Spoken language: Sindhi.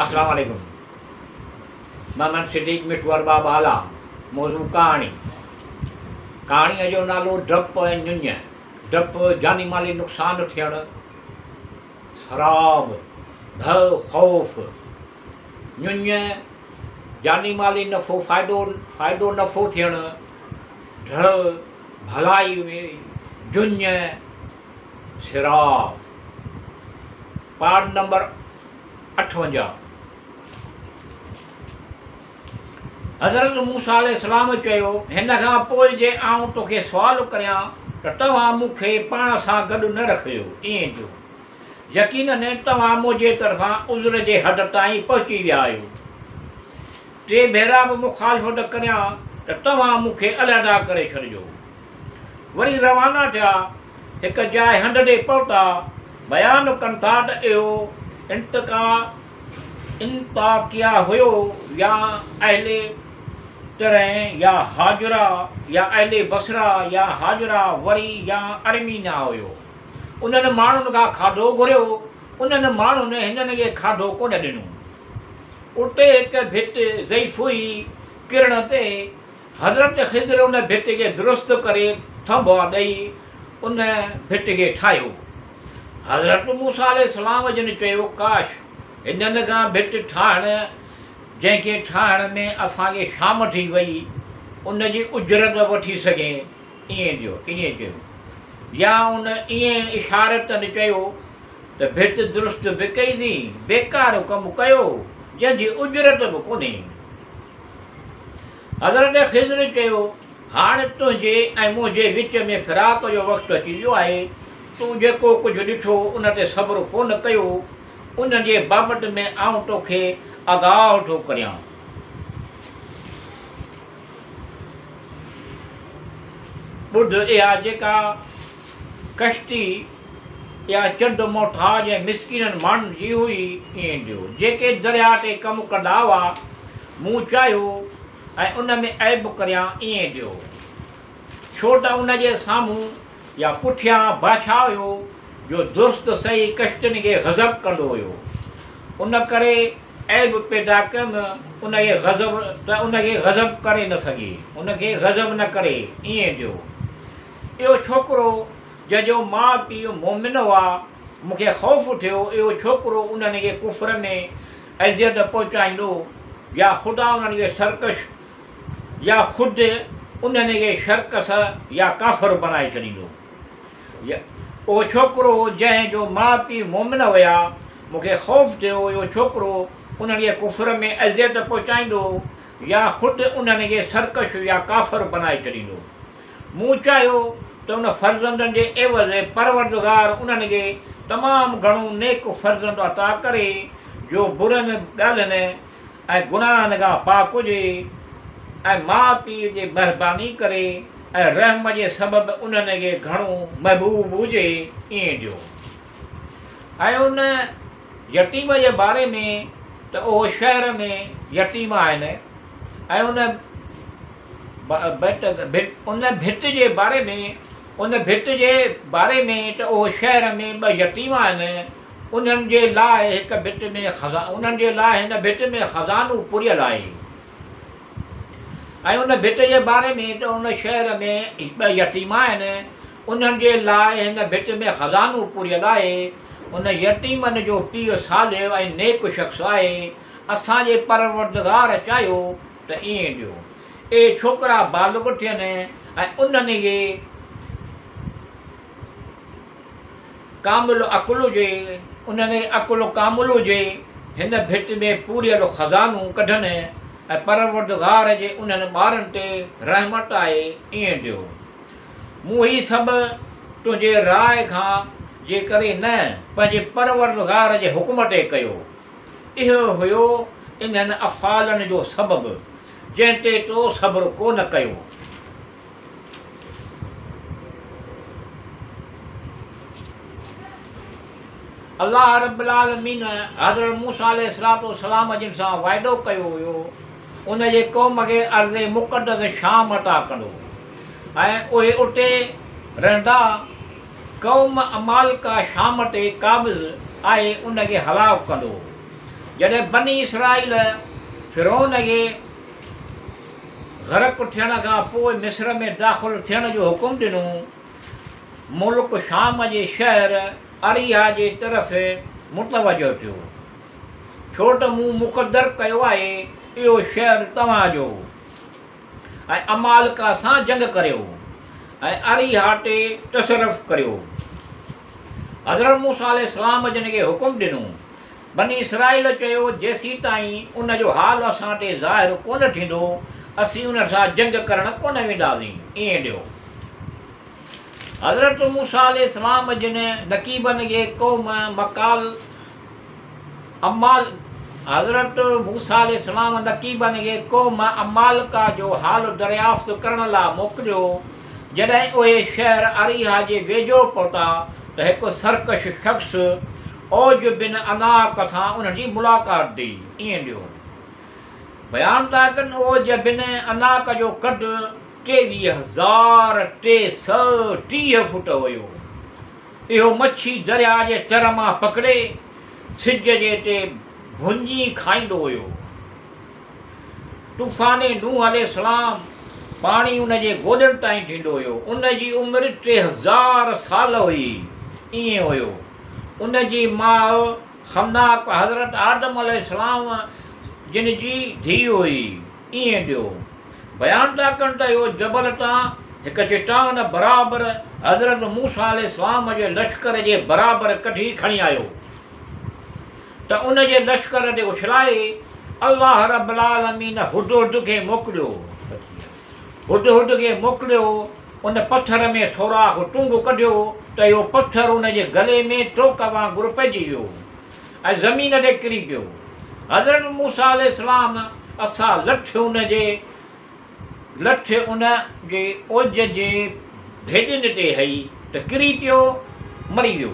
السلام عليڪم محمد صديق مٺو ارباب هالا موضوع ڪهاڻي ڪهاڻيء جو نالو ڊپ ۽ ڃڃ ڊپ جاني مالي نقصان ٿيڻ سراب ڀؤ خوف ڃڃ جاني مالي نفعو فائدو فائدو نفعو ٿيڻ ڍء ڀلائي ۾ جڃ سراب پارٽ نمبر 58. حضرت موسيٰ عليه السلام چيو، هن کان پوء جي آئون توکي سوال ڪريان ته توهان مون کي پاڻ سان گڏ نه رکجو، ائين ٿيو. يقيناً توهان منهنجي طرفان عذر جي حد تائين پهچي ويا آهيو. ٽي ڀيرا به مخالفت ڪريان ته توهان مون کي علحده ڪري ڇڏجو. وري روانا ٿيا، هڪ جاء هنڌ تي پهتا، بيان ڪن ٿا ته اهو انطاڪيه هيو يا اهل طرح يا هاجره يا اهل بصره يا هاجره وري يا ارمينيا هيو. انهن ماڻهن کان کاڌو گهريو، انهن ماڻهن هنن کي کاڌو ڪونه ڏنو. اتي هڪ ڀت ضعيف هئي، ڪرڻ تي حضرت خضر ان ڀت کي درست ڪري ٿنڀا ڏئي ان ڀت کي ٺاهيو. حضرت موسيٰ عليه السلام جن چيو، ڪاش! هنن کان ڀت ٺاهڻ جنهن کي ٺاهڻ ۾ اسان کي شام ٿي وئي، ان جي اجرت وٺي سگهين. ائين چيو، ائين چيو يا ان ائين اشارتاً چيو ته ڀت درست به ڪئي ٿي، بيڪار ڪم ڪيو، جنهن جي اجرت به ڪونهي. حضرت خضر چيو، هاڻ تنهنجي ۽ منهنجي وچ ۾ فراق جو وقت اچي ويو آهي، تون جيڪو ڪجهه ڏٺو ان تي صبر ڪونه ڪيو، ان جي بابت ۾ آئون توکي آگاهه ٿو ڪريان. ٻڌ، اها جيڪا ڪشتي اها چند محتاج ۽ مسڪينن ماڻهن جي هئي، ائين ڏيو، جيڪي درياء تي ڪم ڪندا هئا، مون چاهيو ۽ ان ۾ عيب ڪريان، ائين ڏيو. ڇو ته ان جي سامهون يا پٺيان بادشاهه هيو، جو درست صحيح ڪشتين کي غضب ڪندو هيو. ان ڪري عيب پيدا ڪيم، ان کي غضب ته ان کي غضب ڪري نه سگهي، ان کي غضب نه ڪري، ائين ڏيو. اهو ڇوڪرو جنهن جو ماء پيء مؤمن هئا، مون کي خوف ٿيو اهو ڇوڪرو انهن کي ڪفر ۾ اذيت پهچائيندو يا خدا انهن کي سرڪش يا خود انهن کي سرڪش يا ڪافر بڻائي ڇڏيندو. اهو ڇوڪرو جنهن جو ماء پيء مؤمن هيا، مون کي خوف ٿيو اهو ڇوڪرو انهن کي ڪفر ۾ اذيت پهچائيندو يا خود انهن کي سرڪش يا ڪافر بڻائي ڇڏيندو. مون چاهيو ته ان فرزندن جي عيوض پروردگار انهن کي تمام گهڻو نيڪ فرزند عطا ڪري جو برن ڳالهين ۽ گناهن کان پاڪ هجي ۽ ماء پيء تي مهرباني ڪري ۽ رحم جي سبب انهن کي گهڻو محبوب هجي ائين ڏيو. ۽ ان يتيم جي باري ۾ ته اهو شهر ۾ يتيم آهن ۽ ان ان ڀت جي باري ۾ ان ڀت جي باري ۾ ته اهو شهر ۾ ٻه يتيم آهن، انهن جي لاء هڪ ڀت ۾ انهن جي لاء هن ڀت ۾ خزانو پوريل آهي. ۽ ان ڀت جي باري ۾ ته ان شهر ۾ ٻه يتيم آهن، انهن جي لاء هن ڀت ۾ خزانو پوريل آهي. ان يتيمن جو پيء صالح ۽ نيڪ شخص آهي. اسان جي پروردگار چاهيو ته ائين ڏيو. اهي ڇوڪرا بالغ ٿين ۽ انهن کي ڪامل عقل هجي، انهن کي عقل ڪامل هجي، هن ڀت ۾ پوريل خزانو ڪڍن ۽ پروردگار جي انهن ٻارن تي رحمت آهي، ائين ڏيو. مون هي سڀ تنهنجي راء کان جي ڪري نه، پنهنجي پروردگار جي حڪم تي ڪيو. اهو هيو انهن افعالن جو سبب، جنهن تي تو صبر ڪو نه ڪيو. الله رب العالمين حضرت موسيٰ عليه الصلوة والسلام جن سان وعدو ڪيو هيو، ان جي قوم کي ارض مقدس شام عطا ڪندو ۽ اهي اتي رهندا. قوم عمالقه شام تي قابض آهي ان کي هلاڪ ڪندو. جڏهن بني اسرائيل فرعون کي غرق ٿيڻ کان پوء مصر ۾ داخل ٿيڻ جو حڪم ڏنو، ملڪ شام جي شهر اريحا جي طرف متوجه ٿيو، ڇو ته مون مقدر ڪيو آهي اهو شهر توهان جو ۽ عمالقه سان جنگ ڪريو ۽ اريحا تي تصرف ڪريو. حضرت موسيٰ عليه السلام جن کي حڪم ڏنو. بني اسرائيل چيو، جيسيتائين ان جو حال اسان تي ظاهر ڪونه ٿيندو، اسين ان سان جنگ ڪرڻ ڪونه وينداسين. ائين ڏيو. حضرت موسيٰ عليه السلام جن نقيبن کي قوم مقال عمال حضرت موسيٰ عليه السلام نقيبن کي قوم عمالقه جو حال دريافت ڪرڻ لاء موڪليو. جڏهن اهي شهر اريحا جي ويجهو پهتا ته هڪ سرڪش شخص عوج بن عناق سان انهن جي ملاقات ٿي. ائين ڏيو بيان ٿا ڪن عوج بن عناق جو قد 23,330 فوٽ هيو. اهو مڇي درياء جي تر مان پڪڙي سج جي تي ڀڃي کائيندو هيو. طوفان نوح عليه السلام پاڻي ان جي گوڏن تائين ٿيندو هيو. ان جي عمر 3000 سال هئي. ائين هيو. ان جي ماء خناق حضرت آدم عليه السلام جن جي ڌيء هئي. ائين ڏيو بيان ٿا ڪن ته اهو جبل تان هڪ چٽان برابر حضرت موسيٰ عليه السلام جي لشڪر جي برابر ڪڍي کڻي آيو ته ان جي لشڪر تي اڇلائي الله رب العالمين هدهد کي موڪليو هدهد کي موڪليو ان پٿر ۾ سوراخ ٽنگ ڪڍيو ته اهو پٿر ان جي گلي ۾ ٽوڪ وانگر پئجي ويو ۽ زمين تي ڪري پيو. حضرت موسيٰ عليه السلام عصا لٺ ان جي لٺ ان جي اوج جي ڀيڄن تي هئي ته ڪري پيو مري ويو.